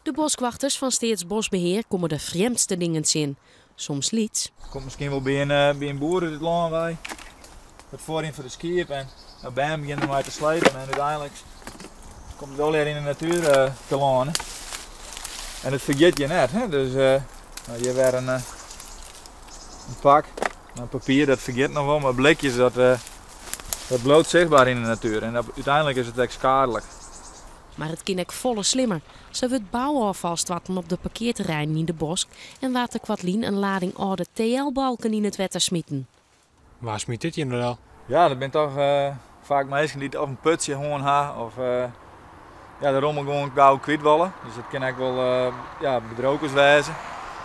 De boskwachters fan Steatsboskbehear komme de frjemdste dingen tsjin. Soms lyts. Komt miskien wol by in boer út it lân wei. It foarjen foar de skiep en de bern begjinne dermei te slepen en úteinlik komt it allegear yn de natuer telâne. En it fergiet je net, hè? Dus no, hjir wer in pak. Nou, papier dat fergiet noch wol, mar blikjes dat bliuwt sichtber yn de natuer en úteinlik is it ek skealik. Mar it kin ek folle slimmer. Sa wurdt bouôffal stoarten op de parkearterreinen yn de bosk en waard der koartlyn in lading âlde TL-balken yn it wetter smiten. Wa smyt dit hjir no? Ja, dat binne toch faak minsken dy't of in putsje hân ha of ja, de rommel gewoan gau kwyt wolle. Dus dat kin ek wol ja, bedrokers wêze.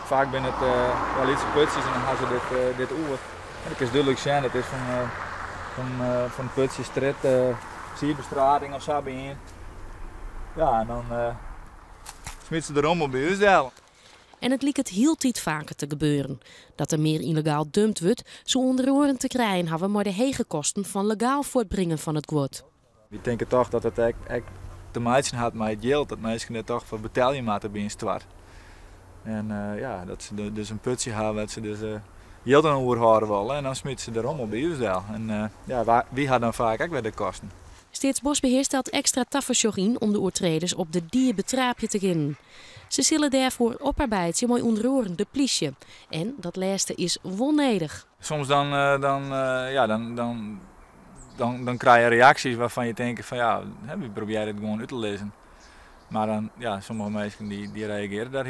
Faak binne it ja, lytse putsjes en dan ha se dit oer. En dat kinst dúdlik sjen, dat is fan putsje strjitte, sierbestrating of sa by ien. Ja, en dan smyt se de rommel by ús del. En it liket hieltyd faker te gebeuren. Dat der mear yllegaal dumpt wurdt, soe ûnder oaren te krijen hawwe mei de hege kosten fan legaal fuortbringen fan it guod. Wy tinke toch dat it ek te meitsjen hat mei it jild dat minsken der toch foar betelje moatte by in stoart. En ja, dat se dus in putsje hawwe wêr't se dus jild oan oerhâlde wolle en dan smite se de rommel by ús del. En ja, wy ha dan faak ek wer de kosten. Steatsboskbehear stelt ekstra tafersjoch yn om de oertreders op de die betraapje te kinnen. Se sille dêrfoar oparbeidzje mei ûnder oaren de plysje. En dat lêste is wol nedich. Soms ja, dan krije je reaksjes wêrfan't je tinke fan ja, hè, wy probearje it gewoan út te lizzen. Mar dan, ja, sommige minsken dy reagearje dêr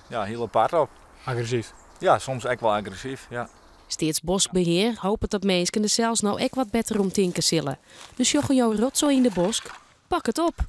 ja, hiel apart op. Agressyf? Ja, soms ek wol agressyf, ja. Steatsboskbehear hopet dat minsken der sels no ek wat better om tinke sille. Dus sjogge jo rotsoai yn de bosk, pak it op.